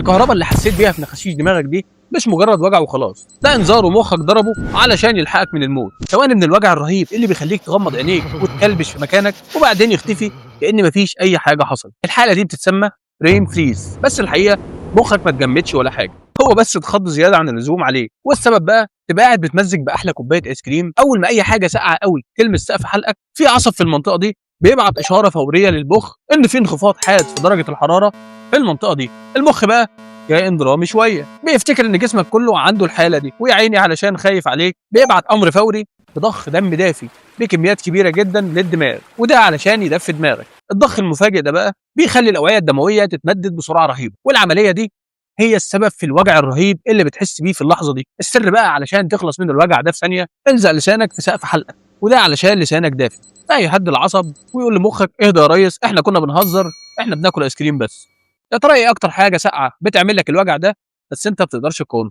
الكهرباء اللي حسيت بيها في نخاشيش دماغك دي مش مجرد وجع وخلاص، ده انذار ومخك ضربه علشان يلحقك من الموت. ثواني من الوجع الرهيب اللي بيخليك تغمض عينيك وتكلبش في مكانك وبعدين يختفي كأن مفيش اي حاجة حصلت. الحالة دي بتتسمى برين فريز، بس الحقيقة مخك ما اتجمدش ولا حاجة، هو بس اتخض زيادة عن اللزوم عليه. والسبب بقى تبقى قاعد بتمزج باحلى كوباية ايس كريم، اول ما اي حاجة ساقعه قوي تلمس سقف حلقك، في عصب في المنطقة دي بيبعت اشارة فورية للمخ ان في انخفاض حاد في درجه الحرارة في المنطقة دي. المخ بقى كائن درامي شوية، بيفتكر ان جسمك كله عنده الحالة دي، ويا عيني علشان خايف عليك بيبعت امر فوري بضخ دم دافي بكميات كبيرة جدا للدماغ، وده علشان يدفي دماغك. الضخ المفاجئ ده بقى بيخلي الاوعية الدموية تتمدد بسرعة رهيبة، والعملية دي هي السبب في الوجع الرهيب اللي بتحس بيه في اللحظة دي. السر بقى علشان تخلص من الوجع ده في ثانية، الزق لسانك في سقف حلقك، وده علشان لسانك دافي فيهدي العصب ويقول لمخك اهدى يا ريس، احنا كنا بنهزر، احنا بناكل ايس كريم بس. يا ترى ايه اكتر حاجة ساقعه بتعمل لك الوجع ده بس انت ما بتقدرش تقاومه؟